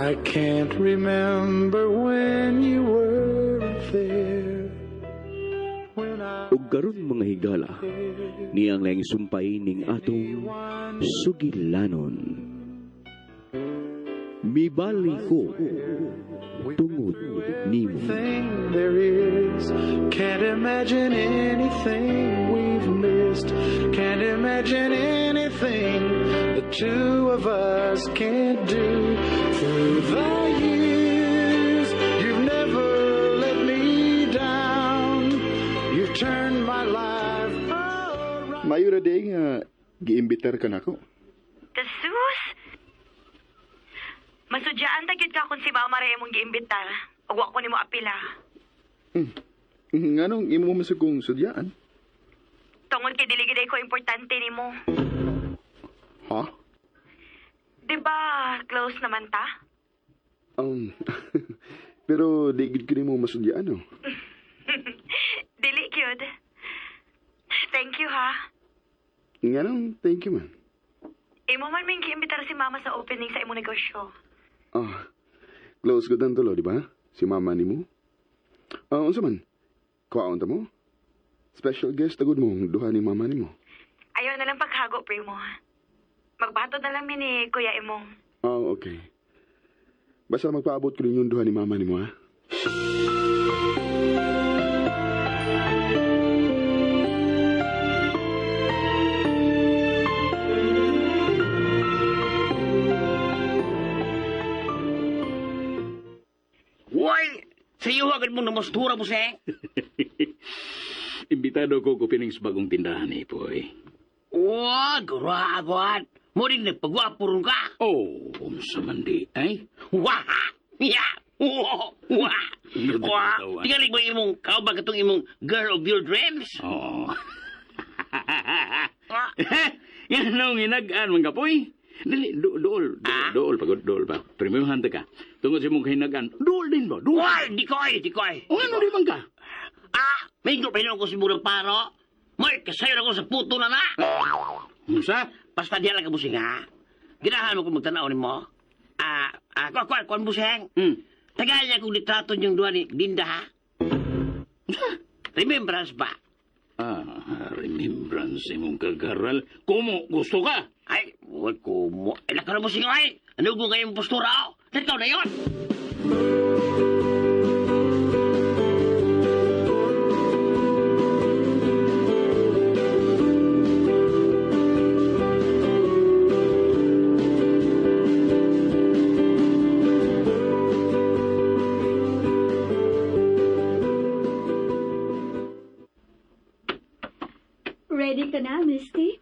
I can't remember when you weren't there. When I Ug karon, mga higala, niyang laing sumpay ning atong sugilanon. Mibali ko tungod nimo. Everything there is. Can't imagine anything we've missed. Can't imagine anything the two of us can't do. Through the years, you've never let me down. You've turned my life around. Mayo ra diay nga giimbitar ka nako. Jesus! Masudyaan ta gyud ka kung si Mama ra imong giimbitar. Ug wa ko nimo apila. Nganong imo man sa kong sudyaan? Tungod kay dili gid ko importante nimo. Ha? Di ba close naman ta? Pero di gid ko nimo masudyaan, no. Dili gyud. Thank you ha. Nganong thank you man? Imo man ming giimbitar si Mama sa opening sa imong negosyo. Ah, close ko tulo, di ba? Si mama nimo. Ah, unsa man? Kuwaon ta mo? Special guest agud mo duha ni mama nimo. Ayaw na lang paghago, primo. Magbato na lang mi ni Kuya Imong. Oh, okay. Basta magpaabot ko ninyong duha ni mama nimo, ha? Why? Sa iyo agad mong namastura mo, sir. Imbitado ko opening sa bagong tindahan ni Poy. Wah, grabe. Mo rin nagpagwapo ron ka. Oh, unsa man di ay? Wah! Ya! Wah! Wah! Wah! Tingali mo imong kaubag katong imong girl of your dreams? Oo. Yan nung hinagaan mga kapoy. Dili, dool, dool, Ah? dool, pagod, dool pa. Premiumhan ta ka. Tungod sa imong kahinagaan, dool din ba? Dool. Why? Di ko ay, di ko ay. O ano di man ka? Ah! May pa ko si Murang Paro. May kasayo ako sa puto na na. Unsa? Basta diyan lang ka busing, ha? Ginahan mo kung magtanaw ni mo. Ah, ah, kuan, kuan, kuan, busing. Tagal niya kong litrato niyong duha ni Dinda, ha? Remembrance ba? Ah, remembrance imong kagaral. Kumo gusto ka? Ay, wag ko mo. Ay, laka na busing, ay! Ano ko kayong postura, oh? Ikaw na yun! Ready ka na, Misty?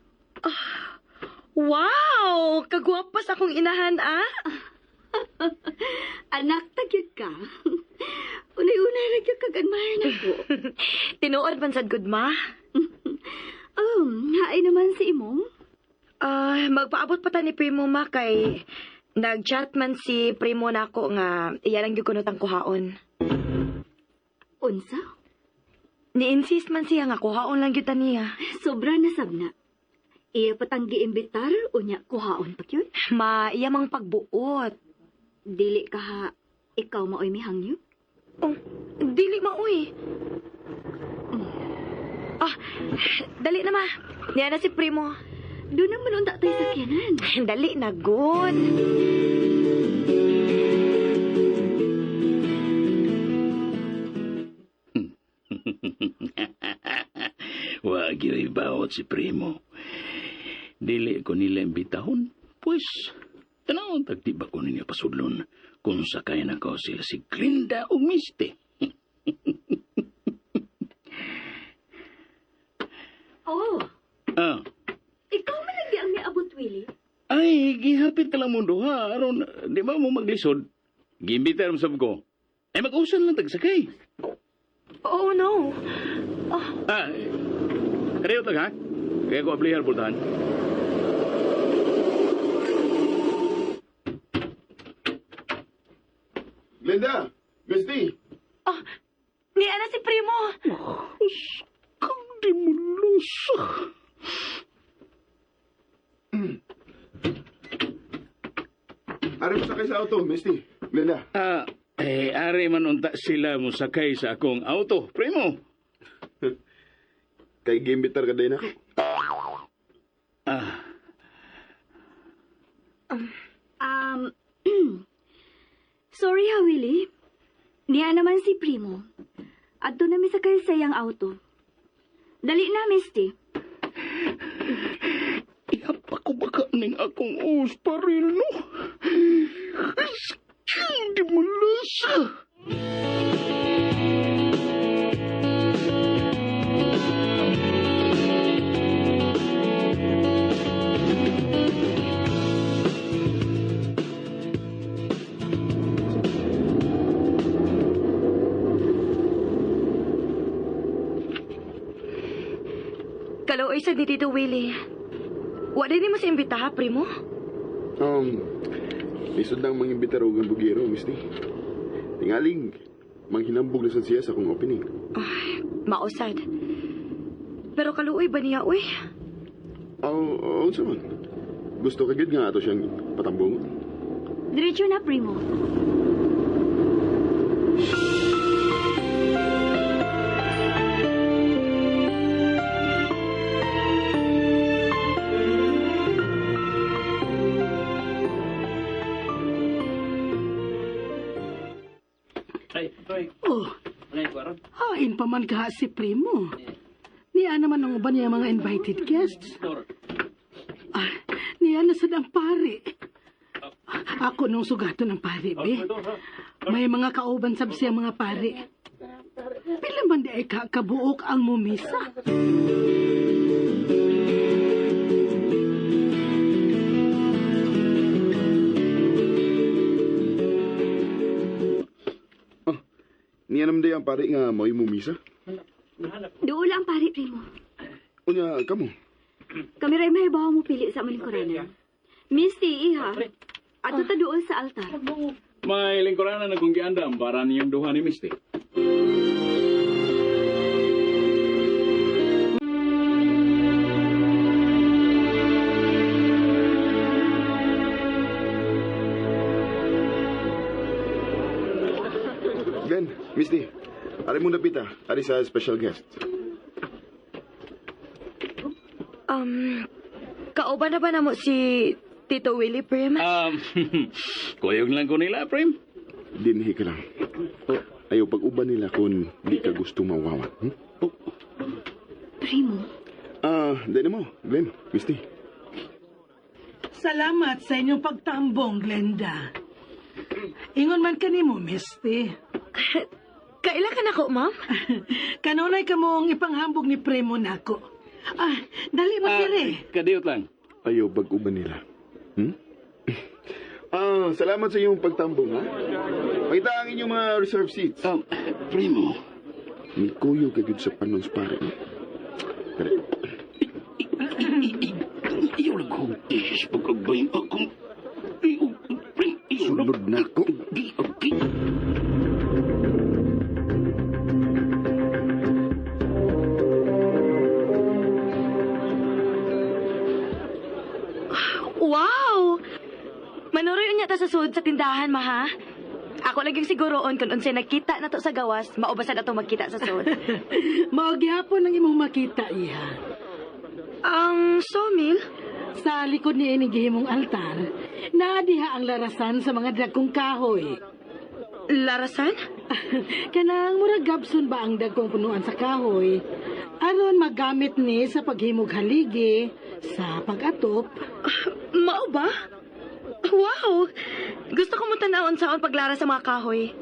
Wow! Kagwapas akong inahan, ah! Anak, tagyod ka. Unay-unay ra gyud kag admire na ko. Tinuod man sad gud, ma. Haay naman si imong. Ah, magpaabot pa ta ni Primo, ma, kay nag-chat man si Primo nako nga iya lang gyud kuno tang kuhaon. Unsa? Ni-insist man siya nga kuhaon lang gyud ta niya. Sobra na sab na. Iya patang giimbitar unya kuhaon pa gyud. Ma, iya mang pagbuot. Dili ka ha, ikaw maoy mihangyo. Oh, dili maoy. Ah, dali na, ma. Niya na si Primo. Doon naman unta tayo sakyanan. Dali na, good. Wa gyud bawot si Primo. Dili ko nila imbitahon. Pues, tanaw tagdi ba ko ninyo pasudlon kung sakay na ko sila si Glinda o Misty. Oh, Ah, ikaw man lagi ang niabot, Willie. ay, gihapit ka lang mo duha. Aron, di ba mo maglisod? Giimbitar mo sab ko. Ay, mag-usan lang tagsakay. Oh, no. Ah, kariyo tag ha? Kaya ko ablihar pultahan. Glenda! Misty! Oh, niya na si Primo. Kang di mo lusa. Ari mo sakay sa auto, Misty. Glenda. Eh, ari man unta sila mosakay sa akong auto, primo. Kay gimbitar ka din ako. Ah, Sorry ha, Willie. Niya naman si Primo. Adto na mi sakay sa iyang auto. Dali na, Misty. Ihap ako baka ning akong usparil, no? Hindi mo lasa. Kaluoy sa ni Tito Willie. Wa din mo sa imbitaha, primo? Lisod lang mangimbitar og ang bugiro, Misty. Tingaling, manghinambog na sad siya sa akong opening. Ay, mausad. Pero kaluoy ba niya, uy? Aw, unsa man? Gusto ka gyud nga ato siyang patambong. Diretso na, Primo. Oh, hain pa man kaha si Primo. Niya naman ang uban niya mga invited guests. Ah, niya na sad ang pare. Ako nung sugato ng pare, be. May mga kauban sab siya mga pare. Pila man di ay kabuok ang mumisa. Oh, niya naman di ang pare nga mao'y mumisa. Duol ang pare, Primo. Unya, kamo. Kami ray mahibaw mo pili sa among lingkuranan. Misty, iha. Adto ta duol sa altar. May lingkuranan na kong giandam para niyong duha ni Misty. Glenn, Misty, ari mong dapita. Ari sa special guest. Kauban na ba namo si Tito Willie, Prim? Kuyog lang ko nila, Prim. Dinhi ka lang. Ayaw pag-uban nila kung di ka gusto mawawa. Hmm? Primo. Di na mo, Glenn, Misty. Salamat sa inyong pagtambong, Glenda. Ingon man kanimo, Misty. Kaila ka nako, ma'am? Kanunay ka mong ipanghambog ni Primo nako. Ah, dali mo, sire. Kadiyot lang. Ayaw pag-uban nila. Hmm? Salamat sa iyong pagtambong, ha? Pakita ang inyong mga reserved seats. Primo. Mikuyo ka gyud sa panons pare. No? Dali. Iyaw lang kong tiis pag-agbay akong... Iyaw, Prim, iyaw lang. Sulod na ako. Okay, okay. Wow! Manuroy unya ta sa sud sa tindahan, maha. Ako lagi siguroon kung unsay nakita na to sa gawas, maubasan ato magkita sa sud. Mao gihapon ang imong makita, iha. Ang sawmill? Sa likod ni ining gihimong altar, naa diha ang larasan sa mga dagkong kahoy. Larasan? Kanang murag gabson ba ang dagkong punuan sa kahoy? Aron magamit ni sa paghimog haligi, sa pag-atop. Mao ba? Wow! Gusto ko mo tan-awon saon paglara sa mga kahoy.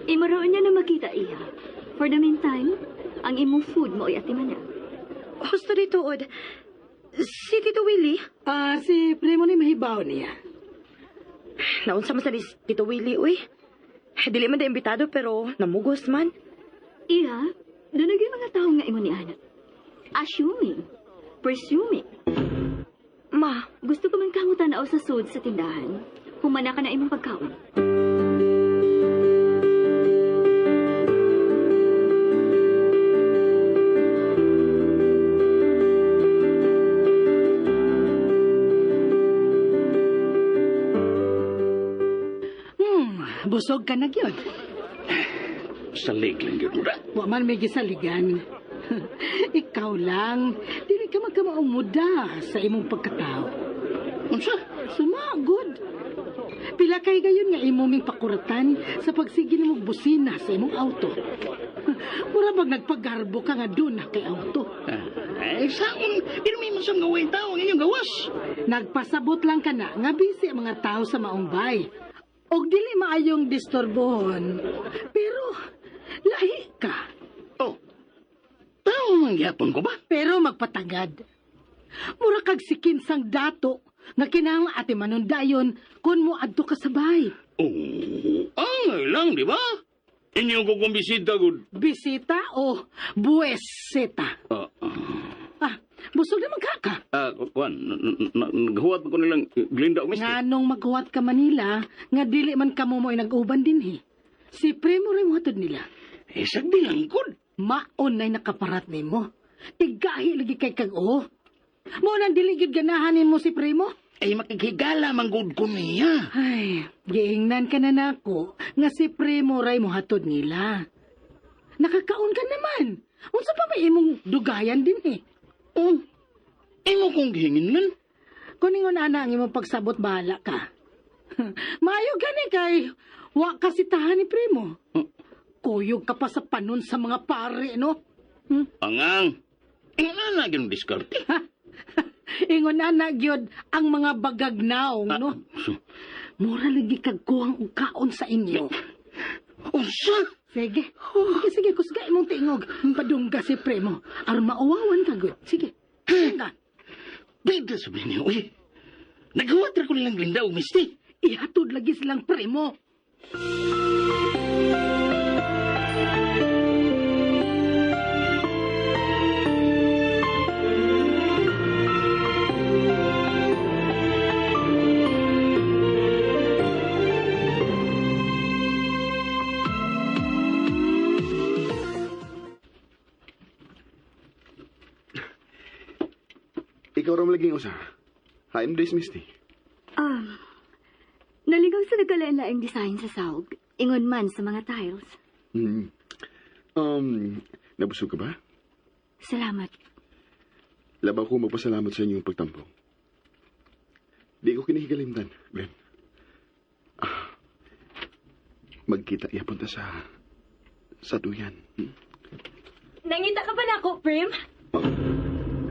Imaroon niya na makita, iha. For the meantime, ang imong food mo ay atiman na. Husto di tuod. Si Tito Willie? Si Primo ni mahibaw niya. Naunsa man sa ni Tito Willie, uy. Dili man da imbitado pero namugos man. Iha, doon na mga tao nga ingon ni Ana. Assuming, presuming. Ma, Gusto ko man kamutan na sa sud sa tindahan. Humana ka na imong pagkaon. Busog ka na gyud. Salig lang gyud mo da. Wa man may gisaligan. Ikaw lang, dili ka magkamaumuda sa imong pagkatao. Unsa? Sumagod. Pila kay gayon nga imo ming pakuratan sa pagsige nimong busina sa imong auto. Mura bag nagpagarbo ka nga doon na kay auto. Ay, saon, pero may masang gawin tao ang inyong gawas. Nagpasabot lang ka na nga busy ang mga tao sa maong bay. Og dili maayong disturbohon. Pero lahi ka. Oh, tao man gyapon ko ba? Pero magpatagad. Mura kag sikinsang dato nga kinahanglan ate manundayon kun mo adto ka sa bay. Oh, angay lang, di ba? Inyo ko kong bisita, gud. Bisita o buweseta? Ah, Ah, busog naman ka ka. Kuan, naghuwat ko nilang Glinda o Misty. Nganong maghuwat ka Manila, nga dili man kamo mo'y nag-uban dinhi. Si Primo rin mohatod nila. Eh, sagdi lang, gud. Maon na'y nakaparat nimo. Tigahi lagi kay kag o. Mo nang dili gyud ganahan nimo si Primo. Ay, makighigala man gud ko niya. Ay, giingnan ka na nako nga si Primo ray mohatod nila. Nakakaon ka naman. Unsa pa may imong dugayan din eh. Oh, imo kong gihingin man. Kuningon ana ang imong pagsabot bahala ka. Maayo gani kay wa ka sitahan ni Primo. Kuyog ka pa sa panon sa mga pare, no? Hmm? Angang, ingon na gyud diskarte. Ingon ana gyud ang mga bagagnaw, no? So, Mura lagi kag kuhang og kaon sa inyo. unsa? Sige. Sige, sige, kusga imong tingog. Padungga si Primo. Aron mauwawan ka gud. Sige. Padungga. Bida sa niyo, uy. Naghuwat ra ko nilang Glinda o Misty. Ihatod lagi silang Primo. Ikaw ram laging usa. Hain days, Misty. Ah, naligaw sa nagkalain-laing design sa sawg. Ingon man sa mga tiles. Hmm. Nabusog ka ba? Salamat. Labaw ko magpasalamat sa inyong pagtampo. Di ko kinihigalimtan, Glenn. Ah, magkita yapon ta sa duyan. Hmm? Nangita ka ba nako, Prim?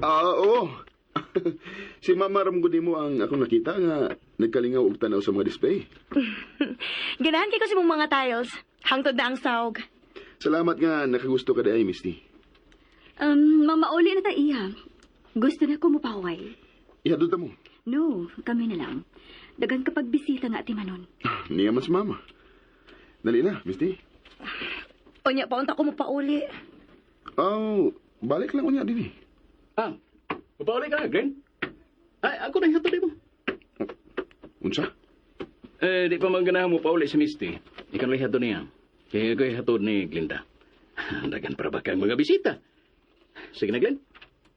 Ah, oo. Si Mama Ramgudi mo ang akong nakita nga nagkalingaw og tanaw sa mga display. Ganahan kay ko sa imong mga tiles. Hangtod na ang sawg. Salamat nga nakagusto ka di ay, Misty. Mamauli na ta iya. Gusto na ko mupaway. Ihadto ta mo. No, kami na lang. Dagan kapag bisita nga ati Manon. Niya man si Mama. Dali na, Misty. Unya, paunta ko mo pauli. Oh, balik lang unya din eh. Ah, papauli ka na, Glenn. Ay, ako na ihatod mo. Unsa? Eh, di pa man ganahan mo pauli si Misty. Ikaw lang ihatod niya. Kaya ako ihatod ni Glinda. Dagan para ba kang mga bisita? Sige na, Glenn.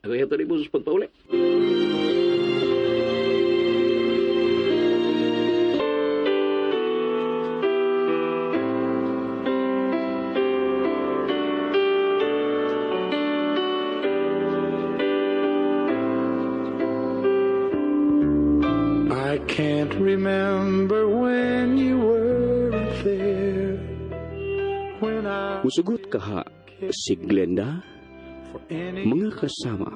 Ako ihatod mo sa pagpauli. I can't remember when you weren't there. When I Musugot kaha si Glenda, for any mga kasama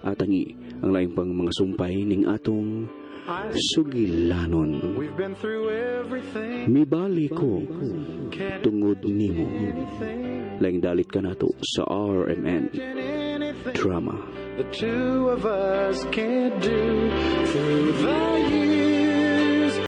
at tangi ang laing pang mga sumpay ning atong sugilanon. We've been through everything. Mibali ko Can't tungod nimo. anything, Laing dalit ka nato sa RMN anything Drama. the two of us can't do. Through the years.